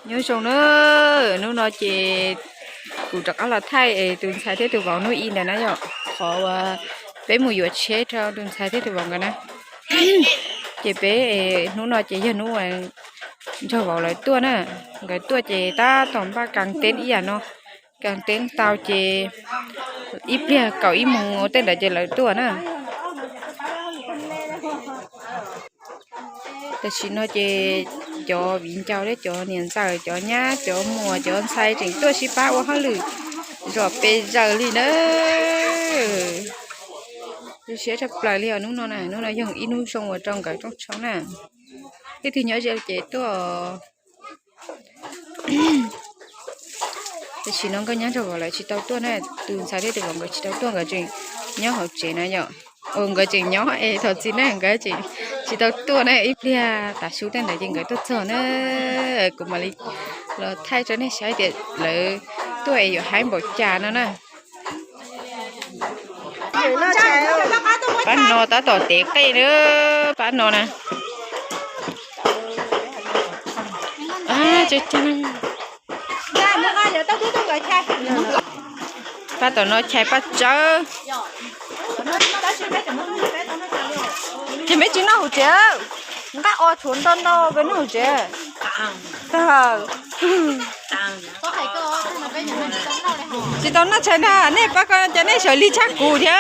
Nyob zoo na, hnub no ces kuv rov qab los thaij es tus ntxhais thiab tus vauv hnub i ntawd na yom, qhov uas peb mus yuav tsheb rau tus ntxhais thiab tus vauv nkawd na. Ces peb hnub no ces yog hnub uas nrog vauv lawv tuaj na, nkawd tuaj ces tab tom npaj kas teb ib yam no, kas teb tau ces ib pliag kaum ib moos tej ntawd ces lawv tuaj na. Tam sim no ces cov viv ncaus thiab cov niam ntxawm, cov nyab, cov muam, cov ntxhais tseem tuaj sib pab ua hauj lwm zom pes zaws li na. Zoo siab tshaj plaws li os hnub no na, hnub no yog ib hnub zoo uas rau nkawd rooj tshoob na. Leej twg nyob ze ces tuaj. Tam sim no nkauj nyab nrog vauv lawv tsis tau tuaj na, tus ntxhais thiab tus vauv nkawd tsis tau tuaj, nkawd tseem nyob hauv tsev na yom. Ua nkawd tseem nyob es thov txim na, nkawd tseem tsis tau tuaj na, ib pliag tav su tej ntawd ces nkawd tuaj txog na, kuv mam li los thaij rau nej saib tias lawv tuaj es yuav haib npaum cas no na. Pab no tab tom tev qej na, pab no na. Pab tom no chais paj tsawb. Ces peb tsis noj hauv tsev, nqaij o tshuav nto nto peb noj hauv tsev. Tsis tau noj tshais ntag, nej pab ko ces nej sawv lig tshaj kuv thiab.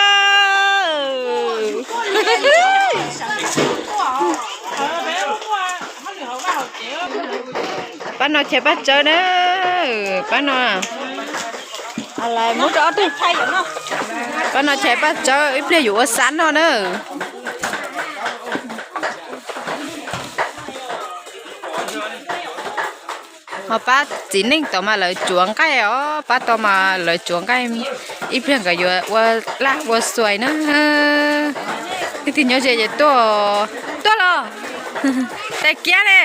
Pab no chais paj tsawb na, pab no. Muab rau ob tug. Pab no chais paj tsawb ib pliag yuav ua xab noj na. Ho pab txiv neej tod mas lawv tsuav nqaij os, pab tod mas lawv tsuav nqaij, ib pliag nkawd yuav ua laj ua xuais na. Leej twg nyob ze ces tuaj, tuaj los, tais kiab ne.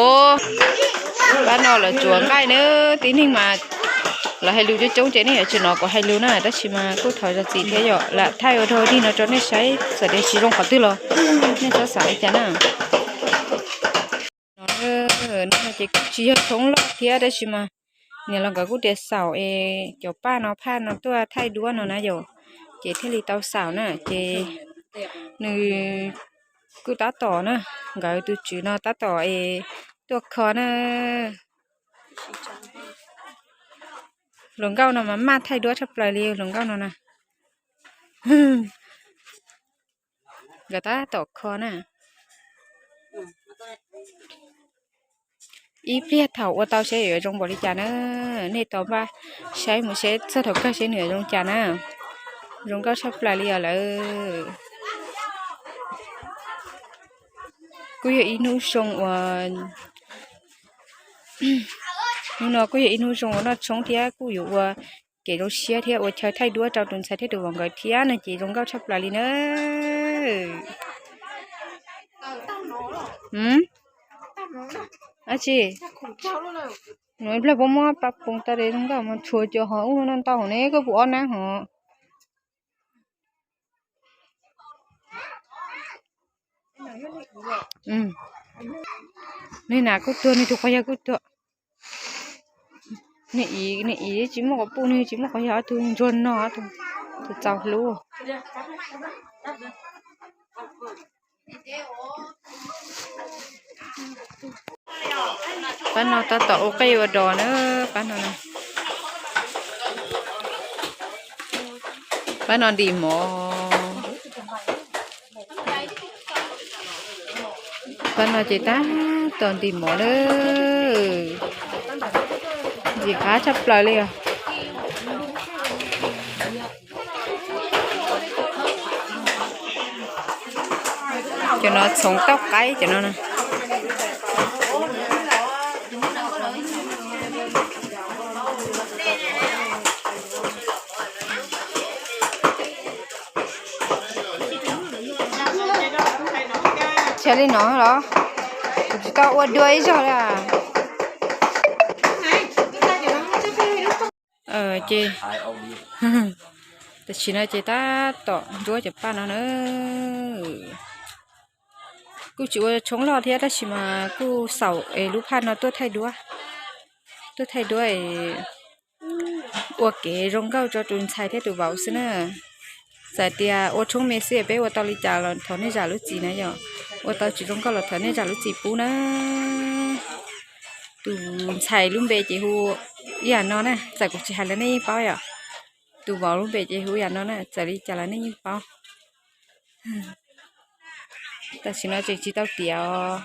Os, pab no lawv tsuav nqaij na, tib neeg mas lawv hais lus coob coob ces nej yuav tsis hnov kuv hais lus na, tab sis mas kuj thov zam txim thiab yom, lam thaij ua dog dig no rau nej saib, txawm tias tsis zoo qhov twg los nej txhob xav li cas na. No, no ces kuj tsis yog tshoob loj thiab tab sis mas niam laus nkawd kuj tias xaum es cov paj no phaj no tuaj thaij duab no na yom, ces thiaj li tau xaum na, ces nws kuj tab tom na, nkawd tus tswv no tab tom es tuaj kho na. Hluas nkauj no mas maj thaij duab tshaj plaws li hluas nkauj no na. Nkawd tab tom kho na. Ib pliag thaum ua tau seb yuav zoo npaum li cas na. Nej tos npaj saib mus seb txog thaum kawg seb nws yuav zoo cas na. Zoo nkauj tshaj plaws li os lawm. Kuj yog ib hnub zoo uas, hnub no kuj yog ib hnub zoo uas noj tshoob thiab kuj yuav ua kev zoo siab thiab ua chaw thaij duab rau tus ntxhais thiab tus vauv nkawd thiab no ces zoo nkauj tshaj plaws li na. Ab tsi, no ib pliag puab muab pab poos tau de zoo nkauj mas tshuav cov hov ub no ntau hov ne, koj puas ob nab hov. Nej na kuj tuag, nej tus quas yawg kuj tuag. Nej, nej tsis muaj quas puj, nej tsis muaj quas yawg, ob tug ntsuag no, ob tug txaus hlub. Pab no tab tom ua qej ua dos na, pab no, pab no ntim mov. Pab no ces tab tom ntim mov na, ntxim qab tshaj plaws li os. Cov no txhoov tauj qaib cov no. Tsheb li no los? Kuv tsis tau ua dua ib zaug li. Ces tam sim no ces tab tom ntsuab cov paj no na. Kuj tsis ua tshoob loj thiab tab sis mas kuj xaum es lub phaj no tuaj thaij duab, tuaj thaij duab es ua kev zoo nkauj rau tus ntxhais thiab tus vauv xwb na. Txawm tias ua tshoob me xwb peb ua tau li cas los thov nej zam lub txim na yom. Ua tau tsis zoo nkauj los thov nej zam lub txim pub na. Tus ntxhais lub npe ces hu ib yam no na, txawm kuv tsis hais los nej yeej paub yom. Tus vauv lub npe ces hu ib yam no na, txawm li cas los nej yeej paub. Tam sim no tseem tsis tau tiav os.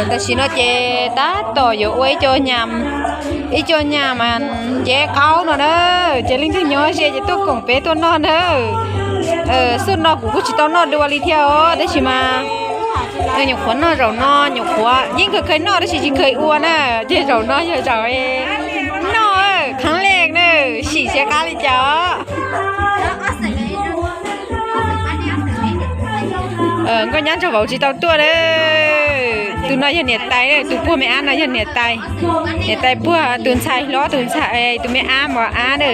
Tam sim no ces tab tom yuav ua ib co nyam, ib co nyam mas nceb qaub no na. Ces leej twg nyob ze ces tuaj koom peb tuaj noj na. Xub no kuv kuj tsis tau noj dua li thiab os tab sis mas nyuam qhuav noj zaum no, nyuam qhuav yeej khaws khaws noj tab sis tsis khaws ua na. Ces zaum no yog zaum noj kheev leej na, sim siab qab li cas os. Nkauj Nyab nrog vauv tsis tau tuaj na. Tus no yog niam tais, tus puag me ab no yog niam tais. Niam tais puag tus ntxhais hlob, tus ntxhais, tus me ab mos ab na.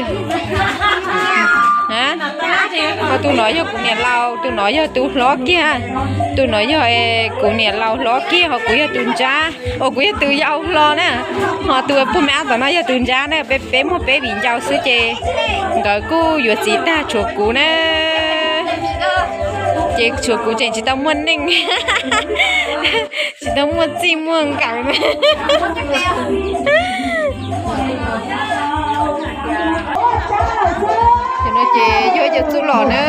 Ho tus no yog kuv niam laus, tus no yog tus hlob kiag. Tus no yog kuv niam laus hlob kiag, ho kuv yog tus ntsab, os kuv yog tus yau hlo na. Ho tus puag me ab tom no yog tus ntsab na, peb, peb muaj peb viv ncaus xwb ces nkawd kuj yuav txiv tag tshuav kuv na. Ces tshuav kuv tseem tsis tau muaj neej, tsis tau muaj txij muaj nkawm na. Ces no ces yog ib co txuj lom na.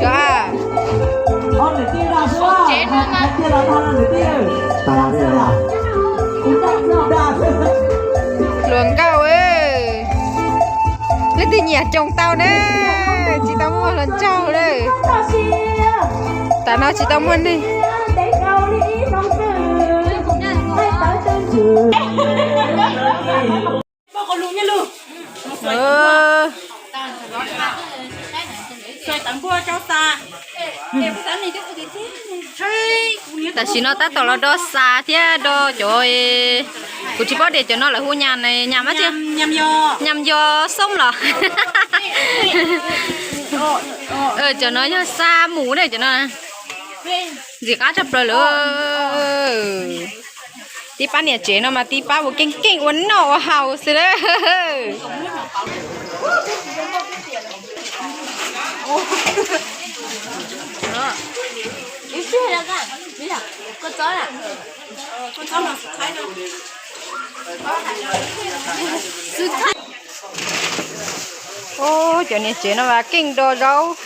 Cov a, hluas nkauj, leej twg nyiam coos tau na, tsis tau muaj hluas nraug lawm. Tam no tsis tau muaj neeg. Tam sim no tab tom los do xav thiab do cov, kuv tsis paub tias cov no lawv hu nyam, nyam, nyam yos xoob los. Cov no yog xa mus na cov no. Ntxim qab tshaj plaws lawm. Tib pab niam tsev no mas tib pab ua keej keej ua noj ua haus xwb lawm. Ub, cov niam tsev no mas keej do zaub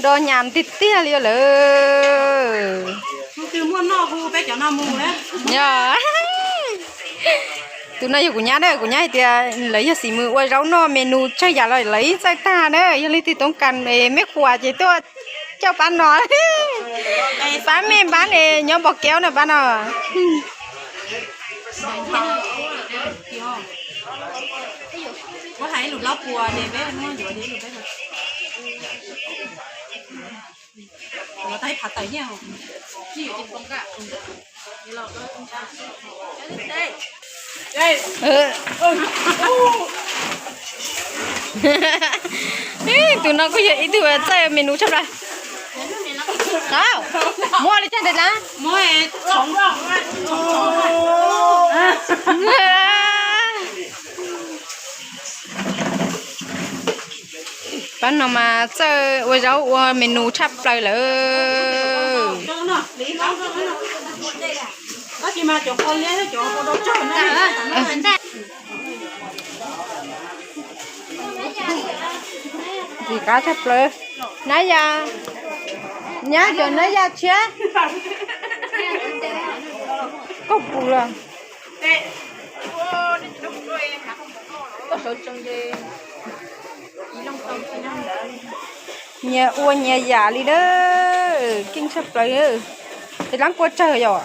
do nyam tiag tiag li lawm. Yog, tus no yog kuv nyab na, kuv nyab hais tias lawv yog xib mws ua zaub noj menu tsawg yam los lawv yeej txawj tag na. Yog leej twg toob kas me quas ces tuaj coj pab no. Pab me npab ne nyob Npos Keub na pab no. Tus no kuj yog ib tug txawj menu tshaj plaws. Muab li cas ntawd na. Pab no mas txawj ua zaub ua menu tshaj plaws lawm. Ntxim qab tshaj plaws. Nab ya, nyab cov nab ya tshiab. Koj pus los. Nyias ua nyias yam li na, keej tshaj plaws. Es lab kua tsawg yom?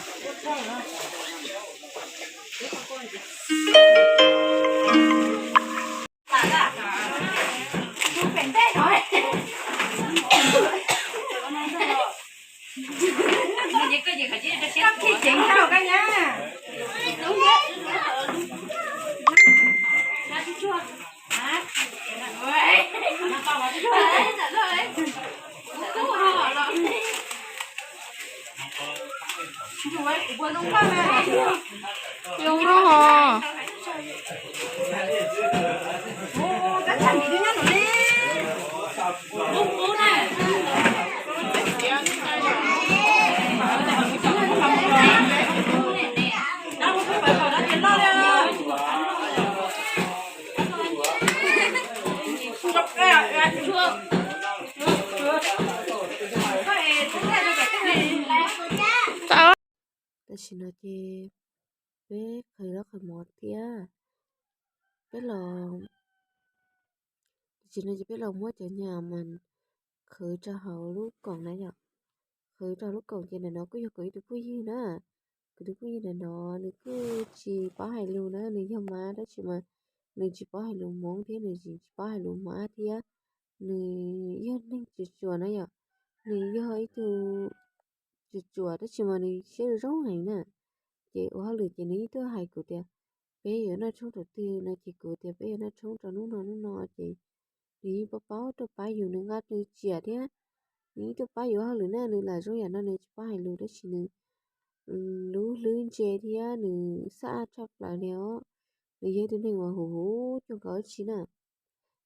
Zoo no ho. Tam sim no ces peb qhwv zaub qhwv mov thiab peb los, tam sim no ces peb los muab cov nyas mas qhwv rau hauv lub koom na yom. Qhwv rau lub koom ces ntawm no kuj yog kuv ib tug phooj ywg na. Kuv tus phooj ywg ntawm no nws kuj tsis paub hais lus na, nws yog Mab tab sis mas nws tsis paub hais lus Hmoob thiab nws tsis paub hais lus Mab thiab. Nws yog neeg tsuas tsuas na yom, nws yog ib tug tsuas tsuas tab sis mas nws siab zoo heev na. Ces ua hauj lwm ces nws yeej tuaj hais kuv tias peb yuav noj tshoob rau twg no ces kuv tias peb yuav noj tshoob rau hnub no hnub no ces nws yeej paub paub tuaj pab yus, nws nqa nws tsiam thiab nws yeej tuaj pab yus ua hauj lwm na. Nws lam zoo yam no nws tsis paub hais lus tab sis nws lub hlwb ntse thiab nws xab ab tshaj plaws li os. Nws yog ib tug neeg uas huv huv cuag nkawd tsi na.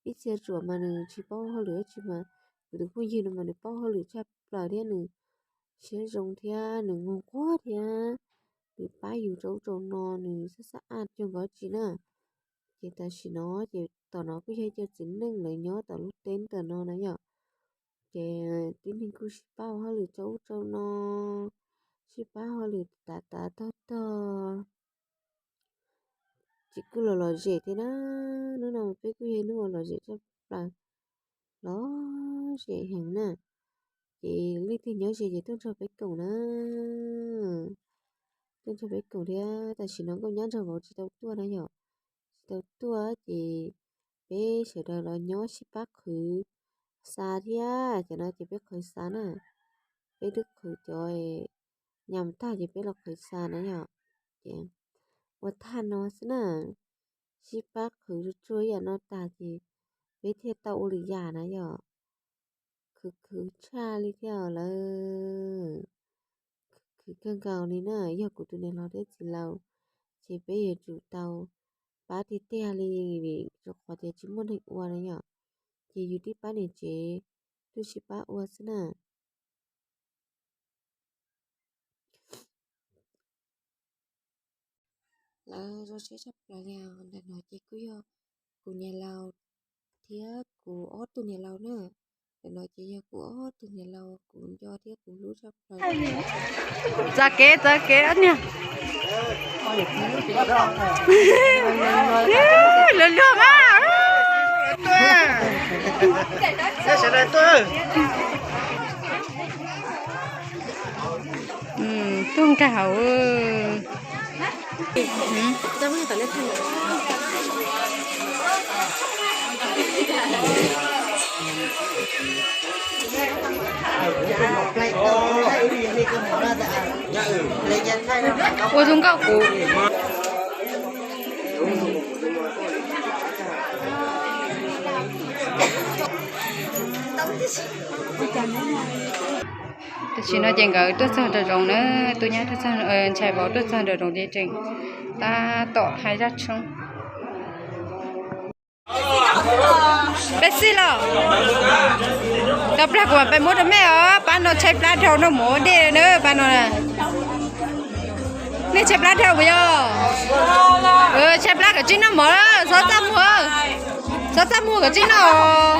Ib txhia ruam mas nws tsis paub hauj lwm dab tsi mas kuv tus phooj ywg no mas nws paub hauj lwm tshaj plaws thiab nws siab zoo thiab nws muag quag thiab nws pab yus rau ub rau no, nws xab xab ab cuag nkawd tsi na. Ces tam sim no ces tom no kuj yog cov txiv neej lawv nyob tom lub teb ntawm no na yom. Ces tib neeg kuj sib pab ua hauj lwm rau ub rau no, sib pab hauj lwm tav tav tog tog. Ces kuj los lom zem thiab na, hnub no peb kuj yog hnub uas lom zem tshaj plaws, lom zem heev na. Ces leej twg nyob ze ces tuaj nrog peb koom na, tuaj nrog peb koom thiab. Tam sim no nkauj nyab nrog vauv tsis tau tuaj na yom, tsis tau tuaj ces peb sawv daws los nyob sib pab qhwv xa thiab. Cov no ces peb qhwv xa na, peb twb qhwv cov nyam tag ces peb los qhwv xa na yom. Ces ua thaj no xwb na, sib pab qhwv tsuag ib yam no tag ces peb thiaj tau ua lwm yam na yom. Khwv khwv tshaj li thiab lawm, khwv kawg nkaus li na. Yog kuv tus niam laus thiab txiv laus ces peb yuav tsum tau pab tiag tiag li, vim rau qhov tias tsis muaj neeg ua na yom. Ces yus tib pab niam tsev twb sib pab ua xwb na. Lawv zoo siab tshaj plaws li os. Ntawm no ces kuj yog kuv niam laus thiab kuv ob tug niam laus na. Ntawm no ces yog kuv ob tug niam laus kuv nco thiab kuv hlub tshaj plaws. Txav kev, txav kev ob niag. Luag luag mas. Tuaj nkag hauv. Ua zoo nkauj kuv. Tam sim no ces nkawd tuaj txog nraum zoov na, tus nyab tuaj txog, ntxhais vauv tuaj txog nraum zoov ces tseem tab tom hais zaj tshoob. Peb xij los? Cov plag kuv mam pais muab rau mej os, pab no tshaib plab dhau no mus dej na pab no. Nej tshaib plab dhau puas yog? Tshaib plab kom tsib noj mov, txhob txaj muag, txhob txaj muag kom tsib noj.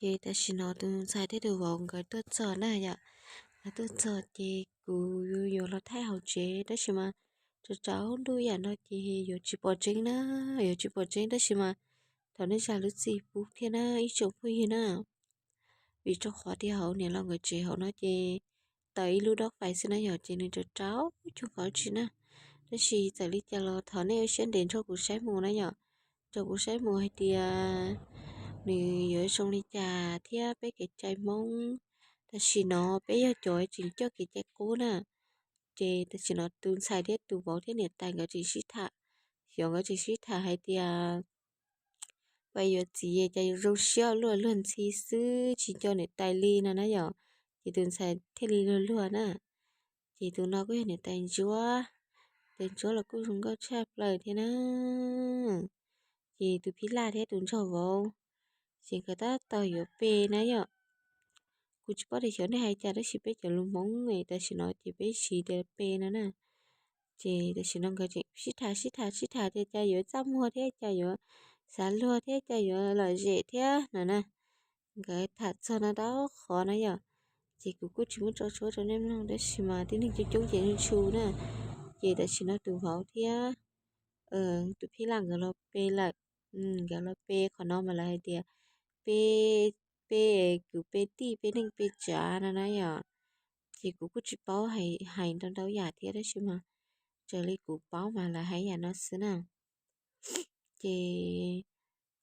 Ces tam sim no tus ntxhais thiab tus vauv nkawd tuaj txog na yom. Nkawd tuaj txog ces kuv yuav los thaij hauv tsev tab sis mas tsaus tsaus ntuj yam no ces yuav tsis pom tseeb na, yuav tsis pom tseeb tab sis mas thov nej zam lub txim pub thiab na ib tsoom phooj ywg na. Vim rau qhov tias hauv niam laus nkawd tsev hauv no ces tawm ib lub dob fais xwb na yom, ces nws rau rau cuag nkawd tsi na. Tab sis txawm li cas los thov nej ua siab ntev nrog kuv saib mus na yom, nrog kuv saib mus hais tias nws yuav zoo li cas thiab peb kev cai Hmoob. Tam sim no peb yog cov tseem coj kev cai qub na, ces tam sim no tus ntxhais thiab tus vauv thiab niam tais nkawd tseem sib tham xyov nkawd tseem sib tham hais tias pab yuav txiv cas yuav zoo siab luag luag ntxhi xwb tsis nco niam tais li no na yom. Ces tus ntxhais thiaj li luag luag na. Ces tus no kuj yog niam tais ntsuab, tais ntsuab los kuj zoo nkauj tshaj plaws thiab na. Ces tus phij laj thiab tus nraug vauv ces nkawd tab tom yuav pe na yom. Kuv tsis paub tias xyov nej hais cas tab sis peb cov lus Hmoob tam sim no ces peb siv tias pe no na. Ces tam sim no nkawd tseem sib tham sib tham sib tham tias cas yuav txaj muag thiab cas yuav xav luag thiab cas yuav lom zem thiab no na. Nkawd tham txog no tau qhov na yom. Ces kuv kuj tsis muab tso tshuab rau nej mloog tab sis mas tib neeg coob coob ces ntshai na. Ces tam sim no tus vauv thiab tus phij laj nkawd los pe lawm. Nkawd los pe qhov no mas lawv hais tias pe, pe kwv pe tij pe neej pe tsav no na yom. Ces kuv kuj tsis paub hais ntau ntau yam thiab tab sis mas raws li kuv paub mas lawv hais yam no xwb na. Ces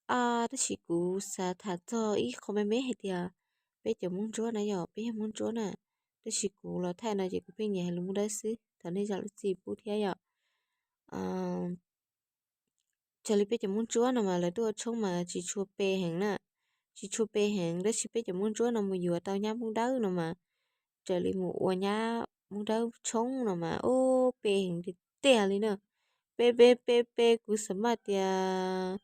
tab sis kuv xav tham txog ib qho me me hais tias peb cov Hmoob Ntsuab na yom, peb yog Hmoob Ntsuab na. Tab sis kuv los thaij no ces kuv pheej nyiam hais lus Hmoob Dawb xwb, thov nej zam lub txim pub thiab yom. Raws li peb cov Hmoob Ntsuab no mas lawv tuaj ua tshoob mas tsis tshua pe heev na, tsis tshua pe heev tab sis peb cov Hmoob Ntsuab no mus yuav tau nyab Hmoob Dawb no mas, raws li mus ua nyab Hmoob Dawb tshoob no mas ub pe heev tiag tiag li na. Pe pe pe pe kuv xav maj tias,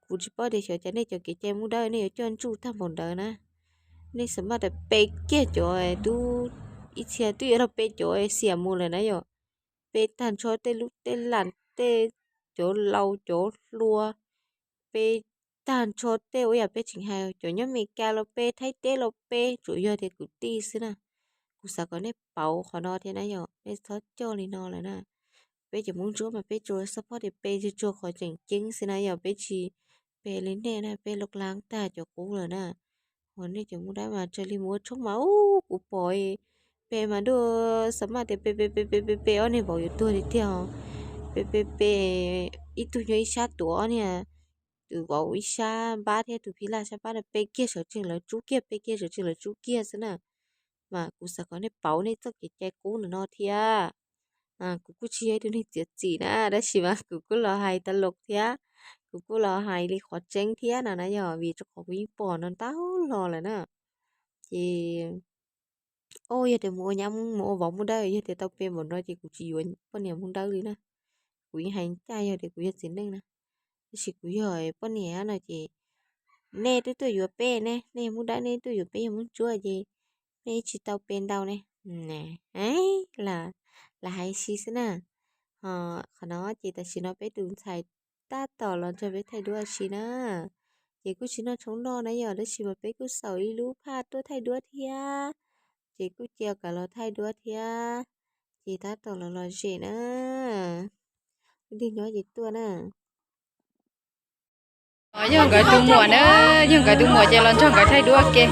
kuv tsis paub tias xyov cas nej cov kev cai Hmoob Dawb nej yuav coj ntsuj tag npaum ntawd na. Nej xav maj tias pe kiag cov tub, ib txhia twb yuav los pe cov xiam mus lawm na yom. Pe tag nrho tej lub tej lam tej, cov laus cov hluas, pe tag nrho tej ua yam peb tseem hais cov nyob Amelikas los pe, Thaib teb los pe, tsuas yog tias kwv tij xwb na. Kuv xav kom nej pauv qhov no thiab na yom, nej txhob coj li no lawm na. Peb cov Hmoob Ntsuab mas peb tsuas xav paub tias pe tsuag tsuag qhov tseem ceeb xwb na yom, peb tsis pe li nej na, peb loj lab tag cov qub lawm na. Hos nej cov Hmoob Dawb mas raws li mus ua tshoob mas ub kuv pom pe mas dua, xav maj tias pe pe pe pe pe pe ob niag vauv yuav tuag li tiag. Pe pe pe, ib tug nyob ib sab tuav ob niag, tus vauv ib sab npab thiab tus phij laj sab npab no pe kiag sawv tsees lawv tsub kiag, pe kiag sawv tsees lawv tsub kiag xwb na. Mas kuv xav kom nej pauv nej txoj kev cai qub no thiab. Kuv kuj tsis yog ib tug neeg txiav txim na tab sis mas kuv kuj los hais tas los thiab, kuv kuj los hais li qhov tseeb thiab no na yom, vim rau qhov kuv yeej pom no ntau los lawm na. Ces o yog tias mus ua nyab mus ua vauv Hmoob Dawb, yog tias tau pe npaum no ces kuv tsis yuav poj niam Hmoob Dawb li na. Kuv yeej hais ncaj yog tias kuv yog txiv neej na, tab sis kuv yog poj niam no ces nej twb tuaj yuav peb ne, nej yog Hmoob Dawb nej tuaj yuav peb yog Hmoob Ntsuab ces nej tsis tau pe ntau ne. Lam hais si xwb na. Qhov no ces tam sim no peb tus ntxhais tab tom los nrog peb thaij duab si na. Ces kuj tsis noj tshoob noj na yom, tab sis mas peb kuj xaus ib lub phaj tuaj thaij duab thiab. Ces kuj cia kom los thaij duab thiab. Ces tab tom los lom zem na. Leej twg nyob ces tuaj na. Yog nkawd tus muam na, yog nkawd tus muam ces los nrog nkawd thaij duab ke.